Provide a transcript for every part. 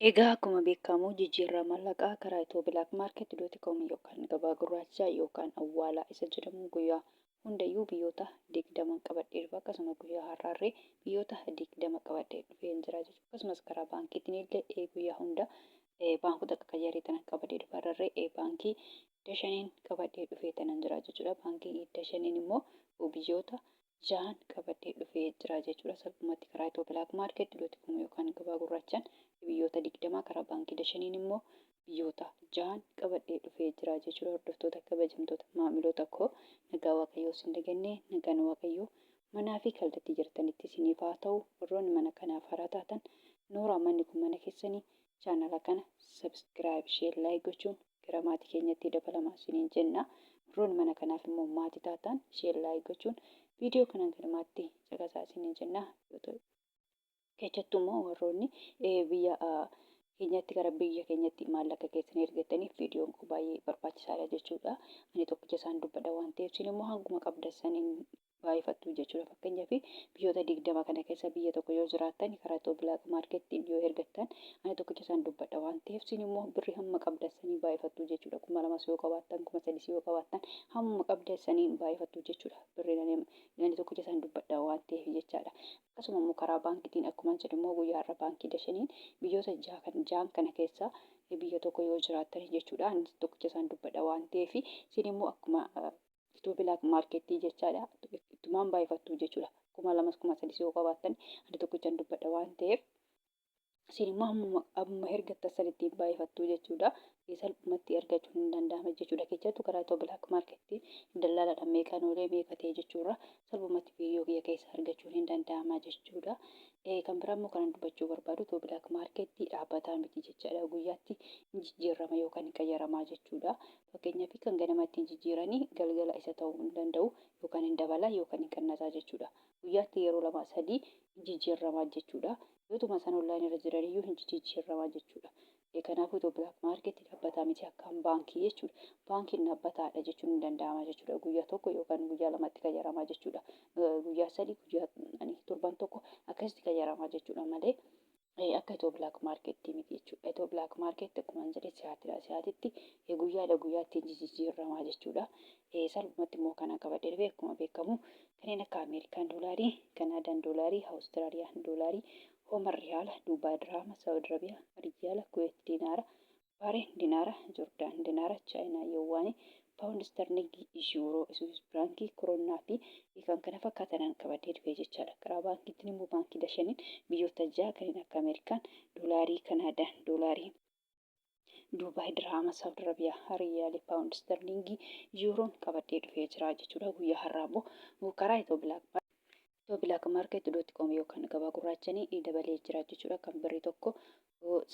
Egaa akkuma beekamu jijjiirraa maallaqaa karaa Itiyoo Black Market dot com yookaan gabaa gurraachaa yookaan awwaalaa isa jedhamu guyyaa hundayyuu biyyoota 20 qabadhee dhufa. Akkasuma guyyaa har'aarree biyyoota 20 qabadhee dhufeen jira jechuudha. Akkasumas karaa baankiitiin illee guyyaa hunda baankota qaqqayyarii tanan qabadhee dhufa. Har'arree baankii Dashaniin qabadhee dhufee tanan jira jechuudha. Baankii Dashaniin immoo biyyoota jahan qabadhee dhufee jira jechuudha. Salphumatti karaa Itiyoo Black Market dot com yookaan gabaa gurraachaan biyyoota 20, karaa baankii Dashaniin immoo biyyoota jahan qabadhee dhufee jira jechuudha. Hordoftoota, kabajamtoota maamiloota koo, nagaa Waaqayyoo isin dagannee, nagaan Waaqayyoo manaa fi kallattii jirtanitti isiniif haa ta'u. Warroonni mana kanaaf haaraa taatan, nooraa, manni kun mana keessanii, chaanala kana subscribe, share, like gochuun gara maatii keenyatti dabalamaa isiniin jenna. Warroonni mana kanaaf immoo maatii taatan, share, like gochuun viidiyoo kana galmaatti caqasaa isiniin jenna. Keessattuu immoo warroonni biyya keenyatti gara biyya keenyatti maallaqa keessan ergataniif viidiyoon kun baay'ee barbaachisaadha jechuudha. Ani tokkicha isaan dubbadha waan ta'eef, isin immoo hanguma qabdan saniin baay'ifattu jechuudha. Fakkeenyaaf, biyyoota 20 kana keessa biyya tokko yoo jiraattan, karaa Itiyoo Black Marketiin yoo ergattan, ani tokkicha isaan dubbadha waan ta'eef, isin immoo birrii hamma qabdan saniin baay'ifattu jechuudha. 2000s yoo qabaattan, 3000s yoo qabaattan, hamma qabdan saniin baay'ifattu jechuudha. Birriin ani tokkicha isaan dubbadha waan ta'eef jechaadha. Akkasuma immoo karaa baankiitiin akkuma jedhu immoo guyyaa har'a baankii Dashaniin biyyoota ja'an kana keessa biyya tokko yoo jiraattan jechuudha. Ani tokkicha isaan dubbadha waan ta'eef, isin immoo akkuma Itiyoo Black Marketii jechaadha. Ittumaan baay'ifattu jechuudha. 2000s, 3000s yoo qabaattan, ani tokkichan dubbadha waan ta'eef, isin immoo hammuma ergattan san ittiin baay'ifattu jechuudha. Salphumatti argachuun hin danda'ama jechuudha. Keessattuu karaa Itiyoo Black Marketii dallaalaadhaan meeqaan oolee meeqa ta'e jechuudha. Salphumatti viidiyoo kiyya keessa argachuun hin danda'ama jechuudha. Kan biraa immoo kanan dubbachuu barbaadu, Itiyoo Black Marketii dhaabbataa miti jechaadha. Guyyaatti hin jijjiirama yookaan hin qayyaramaa jechuudha. Fakkeenyaaf, kan ganama ittiin jijjiiranii galgala isa ta'uu hin danda'u, yookaan hin dabala yookaan hin qannasaa jechuudha. Guyyaatti yeroo lama sadii hin jijjiiramaa jechuudha. Yootuma isaan online irra jiraniyyuu hin jijjiiramaa jechuudha. Kanaafuu Itiyoo Black Market dhaabbataa miti akkaan baankii jechuudha. Baankiin dhaabbataadha jechuun hin danda'ama jechuudha. Guyyaa tokko yookaan guyyaa lamatti qayyaramaa jechuudha. Guyyaa 3, guyyaa torban tokko akkasitti qayyaramaa jechuudha malee akka Itiyoo Black Market miti jechuudha. Itiyoo Black Market akkuma jedhe si'aatidha. Si'aatitti guyyaadha guyyaatti jijjiiramaa jechuudha. Salphumatti immoo kana qabadhee dhufe, akkuma beekamu kanneen akka Ameerikaan doolaarii, Kanaadaan doolaarii, Awustiraaliyaan doolaarii, Ooman riyaala, Duubaay diraama, Saawud Arabiyaa riyaala, Kuweet diinaara, Baareen dinaara, Jordaan dinaara, Chaayinaa yuwaanii, Paawundi Isterlingii, Yuuroo, Iswiis Firaankii, Koroonaa fi kan kana fakkaatan qabadhee dhufe jechaadha. Karaa baankiitiin immoo baankii Dashaniin biyyoota ja'a kanneen akka Ameerikaan doolaarii, Kanaadaan doolaarii, Duubaay diraama, Saawud Arabiyaa riyaali, Paawundi Isterlingii, Yuuroon qabadhee dhufee jira jechuudha. Guyyaa har'aa immoo karaa Itiyoo Black Market dot com yookaan gabaa gurraachanii dabalee jira jechuudha. Kan birrii tokko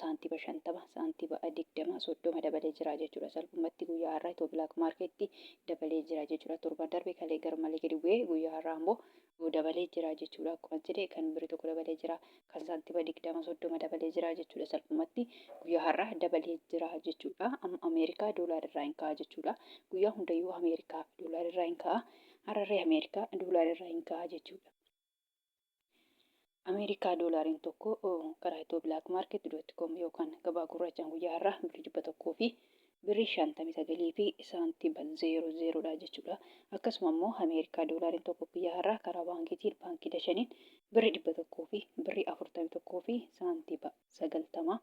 saantiba 50, saantiba 20, 30 dabalee jira jechuudha. Salphumatti guyyaa har'aa Itiyoo Black Market dabalee jira jechuudha. Torban darbe kalee garmalee gadi bu'ee, guyyaa har'aa immoo dabalee jira jechuudha. Akkuma jedhe kan birrii tokko dabalee jira. Kan saantiba 20, 30 dabalee jira jechuudha. Salphumatti guyyaa har'aa dabalee jira jechuudha. Amma Ameerikaa doolaar irraa hin ka'a jechuudha. Guyyaa hundayyuu Ameerikaa doolaar irraa hin ka'a. Har'arree Ameerikaa doolaar irraa hin ka'a jechuudha. Ameerikaa doolaariin tokko karaa Itiyoo Black Market dot com yookaan gabaa gurraachaan guyyaa har'aa birrii 100 fi birrii 59 fi saantiba 00 dha jechuudha. Akkasuma immoo Ameerikaa doolaariin tokko guyyaa har'aa karaa baankiitiin baankii Dashaniin birrii 100 fi birrii 41 fi saantiba 90.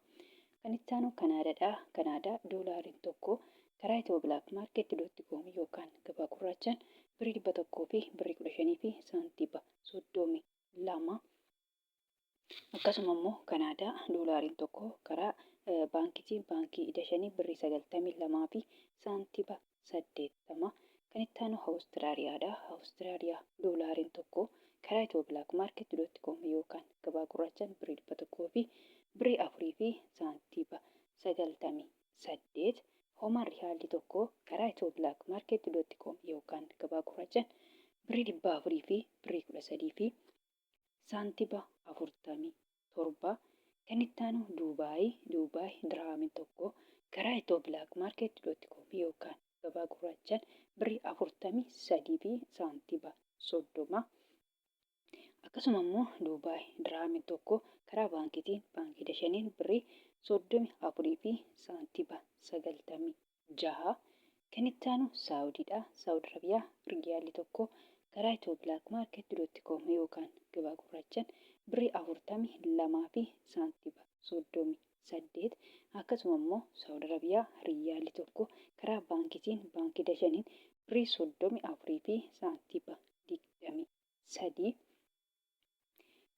Kan itti aanu Kanaadaadha. Kanaadaa doolaariin tokko karaa Itiyoo Black Market dot com yookaan gabaa gurraachaan birrii 100 fi birrii 15 fi saantiba 32. Akkasuma immoo Kanaadaa doolaariin tokko karaa baankiitiin baankii Dashanii birrii 92 fi saantiba 80. Kan itti aanu Awustiraaliyaadha. Awustiraaliyaa doolaariin tokko karaa Itiyoo Black Market dot com yookaan gabaa gurraachaan birrii 100 fi birrii 4 fi saantiba 98. Oomaan riyaalli tokko karaa Itiyoo Black Market dot com yookaan gabaa gurraachaan birrii 400 fi birrii 13 fi saantiba 47. Kan itti aanu Duubaay. Duubaay dirhaamiin tokko karaa Itiyoo Black Market dot com yookaan gabaa gurraachaan birrii 43 fi saantiba 30. Akkasuma immoo Duubaay Dirhaamiin tokko karaa baankiitiin baankii Dashaniin birrii 34 fi saantiba 96. Kan itti aanu Saawudiidha. Saawud Arabiyaa Riyaalli tokko karaa Itiyoo Black Market dot com yookaan gabaa gurraachaan birrii 42 fi saantiba 38. Akkasuma immoo Saawud Arabiyaa Riyaalli tokko karaa baankiitiin baankii Dashaniin birrii 34 fi saantiba 23.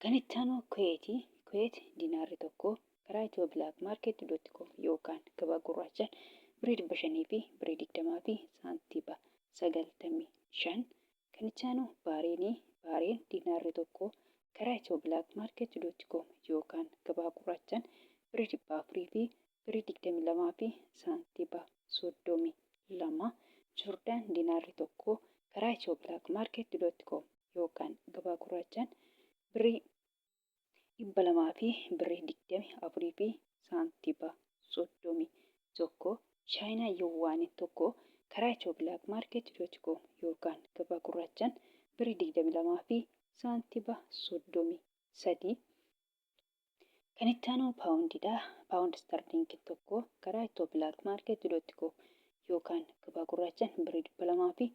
Kan itti aanu Kuweeti. Kuweet dinaarri tokko karaa Itiyoo Black Market dot com yookaan gabaa gurraachaan birrii 500 fi birrii 20 fi saantiba 95. Kan itti aanu Baareenii. Baareen dinaarri tokko karaa Itiyoo Black Market dot com yookaan gabaa gurraachaan birrii 400 fi birrii 22 fi saantiba 32. Jordaan dinaarri tokko karaa Itiyoo Black Market dot com yookaan gabaa gurraachaan birrii 200 fi birrii 24 fi saantiba 31. Chaayinaa Yuwaaniin tokko karaa Itiyoo Black Market dot com yookaan gabaa gurraachaan birrii 22 fi saantiba 33. Kan itti aanu paawundiidha. Paawundi istarliingiin tokko karaa Itiyoo Black Market dot com yookaan gabaa gurraachaan birrii 200 fi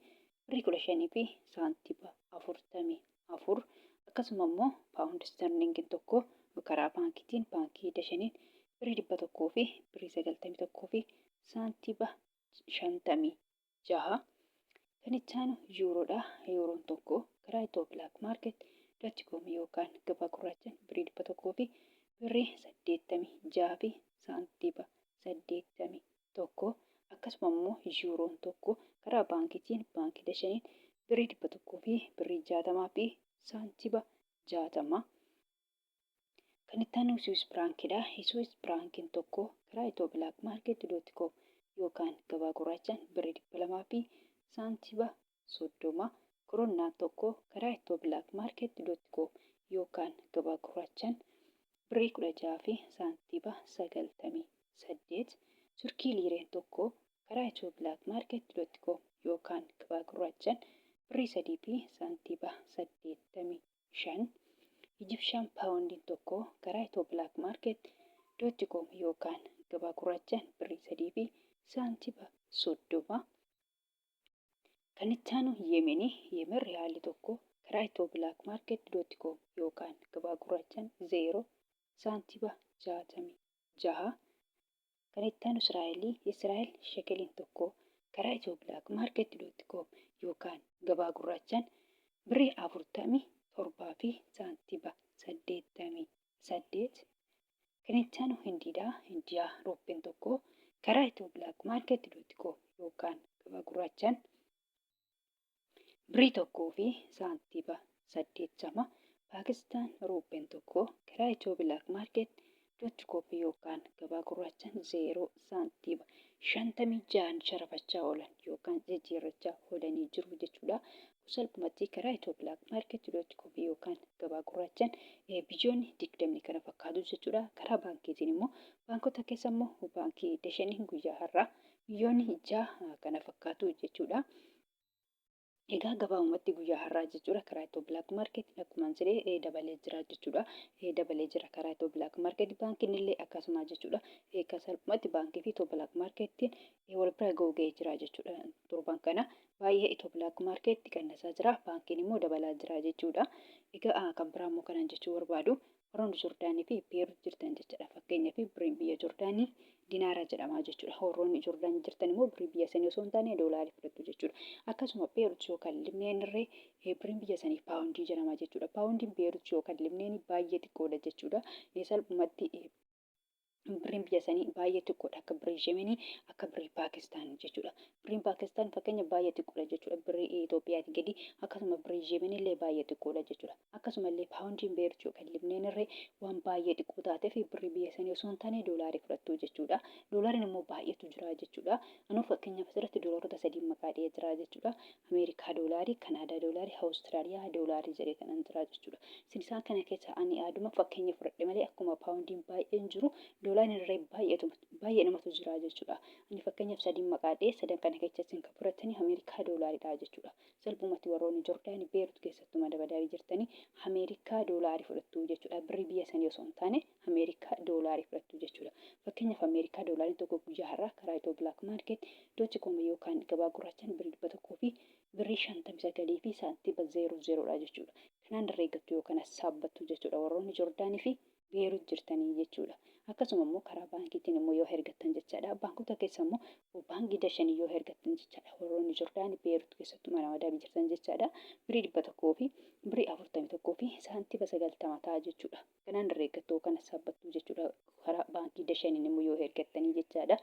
birrii 15 fi saantiba 44. Akkasuma immoo paawundi istarliingiin tokko karaa baankiitiin baankii Dashaniin birrii 100 fi birrii 91 fi saantiba 56. Kan itti aanu yuuroodha. Yuuroon tokko karaa Itiyoo Black Market dot com yookaan gabaa gurraachaan birrii 100 fi birrii 86 fi saantiba 81. Akkasuma immoo yuuroon tokko karaa baankiitiin baankii Dashaniin birrii 100 fi birrii 60 fi saantiba 60. Kan itti aanu Swiss Frankiidha. Swiss Frankiin tokko karaa Itiyoo Black Market dot com yookaan gabaa gurraachaan birrii 200 fi saantiba 30. Koronnaan tokko karaa Itiyoo Black Market dot com yookaan gabaa gurraachaan birrii 16 fi saantiba 98. Turkii liireen tokko karaa Itiyoo Black Market dot com yookaan gabaa gurraachaan birrii 3 fi saantiba 85. Ijibshaan paawundiin tokko karaa Itiyoo Black Market dot com yookaan gabaa gurraachaan birrii 3 fi saantiba 30. Kan itti aanu Yemenii. Yemen riyaalli tokko karaa Itiyoo Black Market dot com yookaan gabaa gurraachaan 0 saantiba 66. Kan itti aanu Israa'elii. Israa'el shekeliin tokko karaa Itiyoo Black Market dot com yookaan gabaa gurraachaan birrii 47 fi saantiba 88. Kan itti aanu Hindiidha. Hindiyaa ruuppiin tokko karaa Itiyoo Black Market dot com yookaan gabaa gurraachaan birrii 1 fi saantiba 80. Paakistaan ruuppeen tokko karaa Itiyoo Black Market dot com yookaan gabaa gurraachaan 0 saantiba 56 sharafachaa oolan yookaan jijjiirrachaa oolanii jiru jechuudha. Salphumatti karaa Itiyoo Black Market dot com yookaan gabaa gurraachaan biyyoonni 20 kana fakkaatu jechuudha. Karaa baankiitiin immoo baankota keessa immoo baankii Dashanii guyyaa har'aa biyyoonni 6 kana fakkaatu jechuudha. Egaa gabaabumatti guyyaa har'aa jechuudha karaa Itiyoo Black Market akkuma jedhee dabalee jira jechuudha. Dabalee jira karaa Itiyoo Black Market, baankiin illee akkasuma jechuudha. Egaa salphumatti baankii fi Itiyoo Black Marketiin wal bira ga'uu ga'ee jira jechuudha. Torban kana baay'ee Itiyoo Black Market qannasaa jira, baankiin immoo dabalaa jira jechuudha. Egaa kan biraa immoo kanan jechuu barbaadu warroonni Jordaanii fi Beerut jirtan jechuudha. Fakkeenyaaf birriin biyya Jordaanii dinaara jedhama jechuudha. Warroonni Jordaan jirtan immoo birrii biyya sanii osoo hin taane doolaarii fudhattu jechuudha. Akkasuma Beerut yookaan Libneen irree birriin biyya sanii paawundii jedhama jechuudha. Paawundiin Beerut yookaan Libneen baay'ee xiqqoodha jechuudha. Salphumatti birriin biyya sanii baay'ee xiqqoodha, akka birrii Yemenii, akka birrii Paakistaan jechuudha. Birriin Paakistaan fakkeenya baay'ee xiqqoodha jechuudha birrii Itoophiyaatii gadi. Akkasuma birrii Yemenii illee baay'ee xiqqoodha jechuudha. Akkasuma illee paawundiin Beerut yookaan Libneen irree waan baay'ee xiqqoo taateef birrii biyya sanii osoo hin taane doolaarii fudhattu jechuudha. Doolaariin immoo baay'eetu jira jechuudha. Anuu fakkeenyaaf asirratti doolaarota sadii maqaa dhiyee jira jechuudha. Ameerikaa doolaarii, Kanaadaa doolaarii, Awustiraaliyaa doolaarii jedhee kanan jira jechuudha. Isin isaan kana keessa ani yaaduma fakkeenya fudhadhe malee akkuma paawundiin baay'een jiru doolaariin irree baay'eetu Baay'ee namatu jira jechuudha. Ani fakkeenyaaf sadiin maqaa dha'ee, sadan kana keessa isin kan fudhattanii Ameerikaa doolaaridha jechuudha. Salphumatti warroonni Jordaan, Beerut keessattuu madabadaabii jirtanii Ameerikaa doolaarii fudhattu jechuudha. Birrii biyya sanii osoo hin taane Ameerikaa doolaarii fudhattu jechuudha. Fakkeenyaaf Ameerikaa doolaariin tokko guyyaa har'aa karaa Itoo Black Market dot com yookaan gabaa gurraachaan birrii 100 fi birrii 59 fi saantiima 00 dha jechuudha. Kanaan herreeggattu yookaan saabbattu jechuudha warroonni Jordaanii fi Beerut jirtanii jechuudha. Akkasuma immoo karaa baankiitiin immoo yoo hergattan jechaadha. Baankota keessa immoo baankii Dashanii yoo hergattan jechaadha. Warroonni Jordaanii, Beerut keessattuu mana madaabii jirtan jechaadha. Birrii 100 fi birrii 41 fi saantiima 90 ta'a jechuudha. Kanaan herreeggattu yookaan saabbattu jechuudha. Karaa baankii Dashaniin immoo yoo hergattanii jechaadha.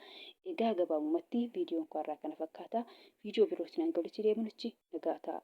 Egaa gabaabumatti viidiyoon koo har'aa kana fakkaata. Viidiyoo birootiin hanga walitti deebinutti nagaa ta'a.